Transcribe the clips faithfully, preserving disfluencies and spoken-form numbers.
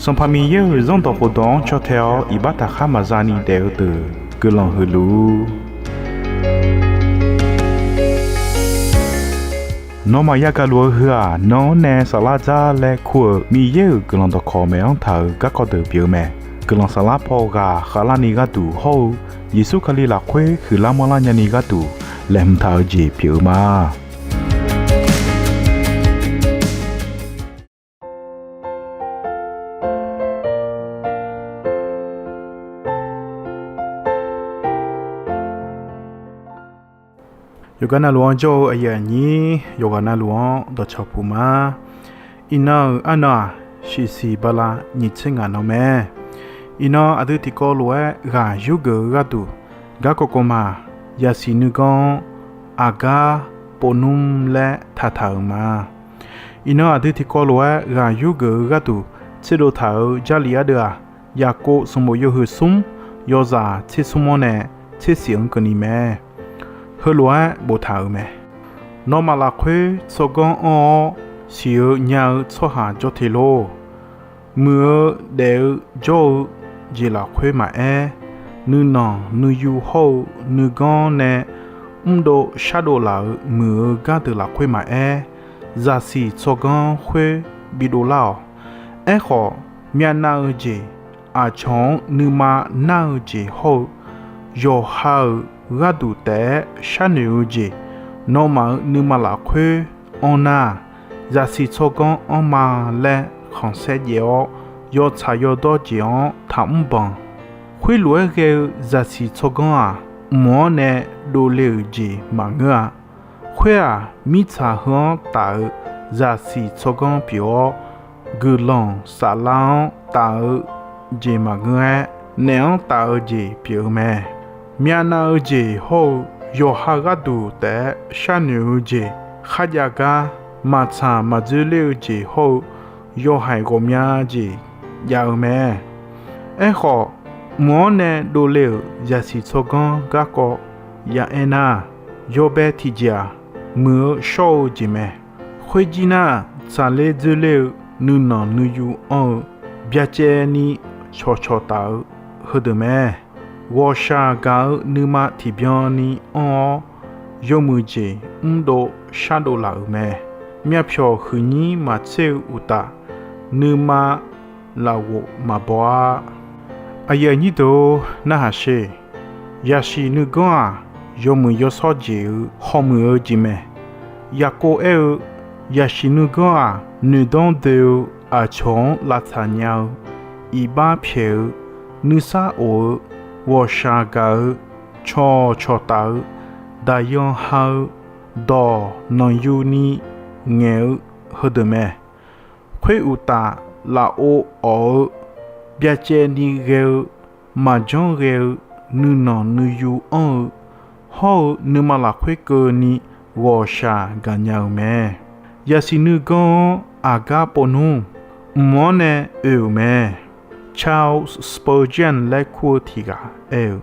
Sanqpaq Miqyaer-euq Zanrdawq khofdawq-anr caw tae-awr iqbax taqkhar maqza ni daef-eu deuq guiqlanq huiq luf-ur. Nawmaf yagaq luf-eu heu-aq, nan-anr nae saflar dzar laer kur-euq Miqyaer-euq guiqlanq dawqkawq maeq-anr taq-euq garkawv deuq pyeuf-eu mae. Guiqlanq saflar paw ghaq khavlarni gharduq hawr-eu Yeqsur Kali lafkhoer huiqlar manrlar nyani gharduq laeqhmq taq-eu jeq pyeuf-eu ma. Yawqghaq navluf-anr jawr-eu aqyuif aqnyir yawqghaq navluf-anr dawqcawq puq ma. Iqnan-euq arnan-aq, shiqsiq bala nyiq tser ngaq nan mae. Iqnan aqdui tiqkawv lof-aer ghaq yurgeuf-eu gharduq garkawv kawv ma. Yasiq nuiganr-anr aqgar povnmr laer taqtaq-euq ma. Iqnan aqdui tiqkawv lof-aer ghaq yurgeuf-eu gharduq tserdov taq-euq Jarlif ardeuv-aq, Yaqkov sanqbof yawhuiq smr yawzaq tser smr-anr nae tser siq-anr keuvni mae. Heulof-aer boftaq-euq mae. Nawmaf lafkhoer tsawrganr anr-awr siq-eu nya-eu tsawrhaq jawr te lor. Muiq-eu daef-eu jawr-eu jeq lafkhoer maqaer, nuinanq nuiyu hawr-eu nuiganr nae mrdov shardov laf-euq muiq-eu gardeuq lafkhoer maqaer, zaqsiq tsawrganr khoer bidov lar-awq. Aerkhawf, myavnav-eu jeq, aqcawq-anr nuima nar-eu jeq hawr-eu yawqha-euq gharduq taef-aer sharnoeq-eu jeq, nawmaf-euq nuima lafkhoer anr nar, zaqsiq tsawrganr anrma laer khanqsaer jaev-awr, yawtsaq yawdawr jeq-anr taqmr banq. Khoerlof-aer ghae-eu zaqsiq tsawrganr-aq, mq-anr nae dovle-euq jeq maqngeur-a. Khoer-aq, mirtsaq heu-anr taf-eu zaqsiq tsawrganr pyeuf-awr, guiqlanq saflar-anr taf-eu jeq maqngeur-aer, naef-anr taf-eu jeq pyeuf-eu mae. Myavnav-eu jeq hawr-eu yawqha gharduq taef-aer sharnoeq-eu jeq, kharjav gar maqtsaq maqdzoerler-eu jeq hawr-eu yawhaiq ghawqmya jeq jav-eu mae. Aerkhawf, mq-anr nae dovle-euq zaqsiq tsawrganr garkawv yaaer nar, yawbae tiqjeq-aq, muiq-eu shawr-eu jeq mae. Khoerjir nar, tsaqler dzoerler-eu nuinanq nuiyu anr-eu byacaevni cawqcawq taf-eu heudeuq mae. Ghawqshaq gaq-eu nuima tiqbyan ni anr-awr, yawmuiq jeq mrdov shardov laf-euq mae. Myavpyawq huiqnyir maqtser-eu uqtaf, nuima lafghof maqbaw-ar. Aqyuif aqnyir deuq-or, narhaq sher. Yasiq nuiganr-aq, yawmuiq yawshawr jeq-euq hawmuiq-eu jeq mae. Yaqkov aer-eu, yasiq nuiganr-aq, noeqdanr doe-eu aqcawq-anr lavtsaq nya-eu, iqbax pyaeq-eu, nuisar of-eu, ghawqshaq gaq-eu, cawqcawq taf-eu, daqyan ha-eu, dawq nanqyuni ngaeq-eu heudeuq mae. Khoeruqtaf, lafov awq-eu, byacaevni ghae-eu, maqjanr ghae-eu, nuinanq nuiyu anr-eu, hawr-eu nuima lafkhoer keuvni ghawqshaq gaqnya-euq mae. Yasiq nuiganr-anr aqgar povnmr, mq-anr nae oe-euq mae. Charles Spurgeon laer kur-eu tiq ghaq aer-eu,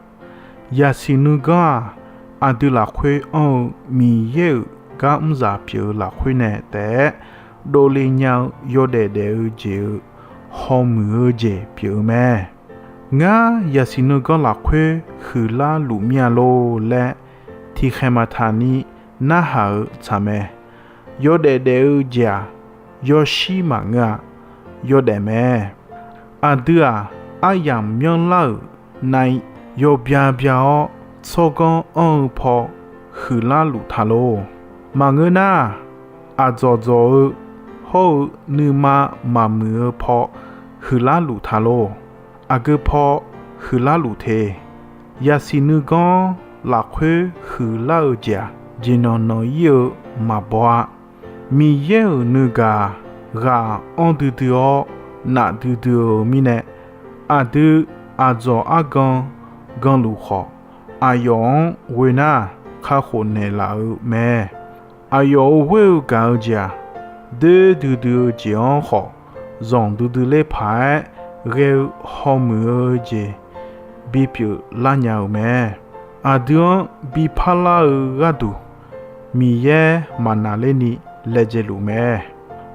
yasiq nuiganr-aq, aqdui lafkhoer anr-eu Miqyaer-euq gar mrzaq pyeuf-eu lafkhoer nae taef-aer dovle nya-eu yawdaef daef-eu jeq-euq hawmuiq-eu jeq pyeuf-eu mae. Ngar yasiq nuiganr lafkhoer huiqlar luf mir-a lor laer, tiqkhaeq maqtaq ni narhaq-eu tsaq mae. Yawdaef daef-eu jeq-aq, yawshir maqngeur-a. Yawdaef mae. Aqdui-aq, aryamq myanrlar-euq nav-i yawbya bya-awr, tsawrganr anr-eu paw huiqlar luf ta lor. Maqngeur nar, aqdzawq dzawq-eu hawr-eu nuima maqmuiq-eu paw huiqlar luf ta lor. Aqgeu paw huiqlar luf te. Yasiq nuiganr lafkhoer huiqlar-eu jeq-aq, jeqnanq nanq-ir-eu maqbaw-a. Miqyaer-euq nuigaq ghaq anr duidui-awr naf duidui-eu mirnae, aqdui aqdzawq argan ganluf khawf, aqyawf-anr ghoe nar, kakhof naeqlaf-eu mae. Aqyawf-euq ghoer-eu gaq-eu jeq-aq, doer duidui-eu jeq-anr khawf, zanq duidui ler paq-aer ghae-eu hawmuiq-eu jeq bipyeuf lar nya-euq mae. Aqdui-anr bi parlar-eu gharduq, Miqyaer maqnaqlerni laejae luf mae.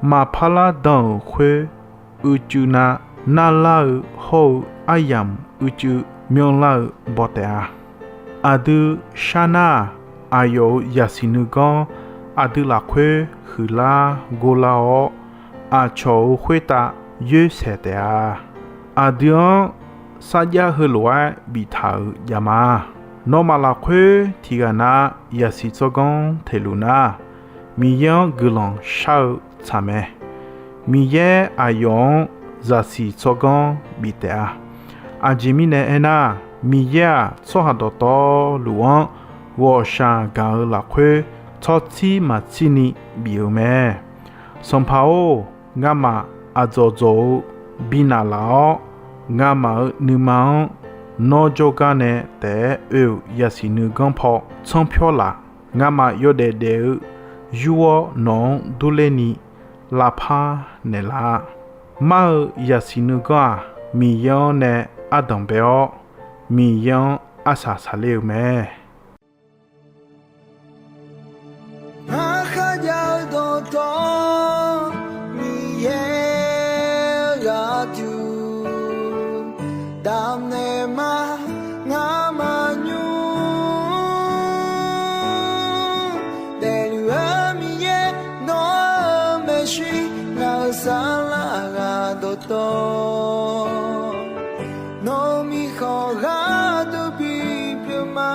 Maqpar lar dan-euq khoer uicuiv na narlar-eu hawr-eu aryamq uicuiv myanrlar-eu baw taef-a. Aqdui sharnar-aq, aqyawf-euq zaqsiq nuiganr aqdui lafkhoer huiqlar gorlar-awr, aqcawq-euq khoertav yoersaeq taef-a. Aqdui-anr sarjax heulof-aer biftaq-euq jav ma. Nawmaf lafkhoer tiqghaq nav zaqsiq tsawrganr teq luf nar, Miqyaer-anr guiqlanq shar-eu tsaq mae. Miqyaer aqyawf-anr zaqsiq tsawrganr bif taef-a. Aqjeq mirnae aernar, Miqyaer-aq, tsawrhaq dawqtawvluf-anr ghawqshaq gaq-eu lafkhoer tsawrtsir maqtsirni bif-eu mae. Sanqpaq-or, ngamaf aqdzawq dzawq-eu bi naf laf-awr, ngamaf-euq nuima-anr nawr jawrgar nae taef-aer oe-euq zaqsiq nuiganr paw tsanr pyawr laf. Ngamaf yawdaef daef-eu yur-awr nawq-anr durler ni lavpar naeqlaf-a. Mar-eu zaqsiq nuiganr-aq, Miqyaer-anr nae ardanq bae-awr, Miqyaer-anr arsaq saqler-eu mae. Ngar kharjav-eu dawqtawvluf, Miqyaer-eu gharduq damqnaeq ma. Ngar maqnymr daefluf-eu Miqyaer, nawr-eu maeqshi, ngaq-euq saflar ghaq dawqtawvluf, nawq-euq mirkhanq gharduq bipyeuf ma.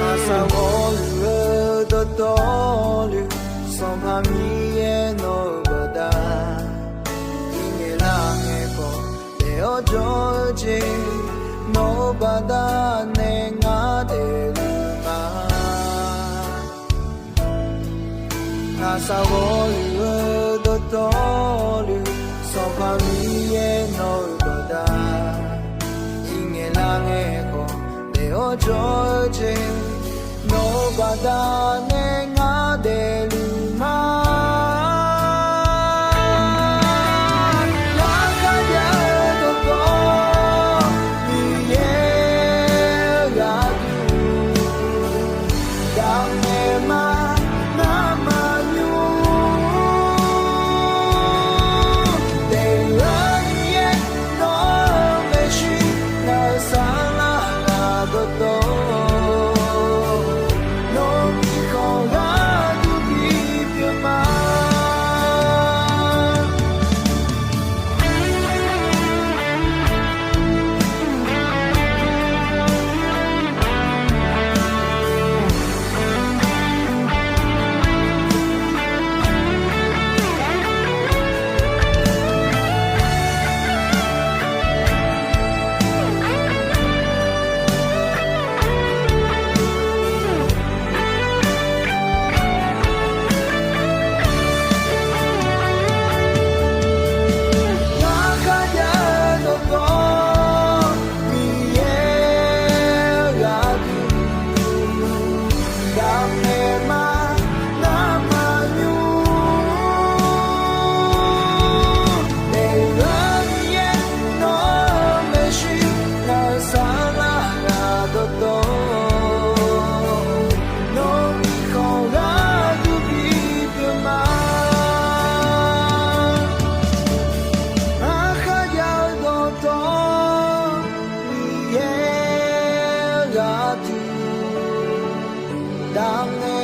Aqsaq ghawqluf-eu dawqtawvluf, Sanqpaq Miqyaer nawq-eu baqda'nae ngaeqlar ngaeqkhawf daef-awr jawr-eu jeq, nawq-eu baqda'nae ngar daefluf ma. Aqsaq ghawqluf-eu dawqtawvluf, Sanqpaq Miqyaer nawq-eu baqda'nae ngaeqlar ngaeqkhawf daef-awr jawr-eu jeq, nawq-eu baqda'nae ngar daefluf ma. Ngar kharjav-eu dawqtawvluf, Miqyaer-eu gharduq damqnaeq ma. Ngar maqnymr daefluf-eu Miqyaer, nawr-eu maeqshi, ngaq-euq saflar ghaq dawqtawvluf, nawq-eu mirkhanq gharduq bipyeuf ma. Ngar kharjav-eu dawqtawvluf, Miqyaer-eu gharduq damqnaeq ma. Ngar maqnymr daefluf-eu Miqyaer, nawr-eu maeqshi, ngaq-euq saflar ghaq dawqtawvluf, nawq-eu mirkhanq gharduq bipyeuf ma. Ngar kharjav-eu dawqtawvluf, Miqyaer-eu gharduq damqnaeq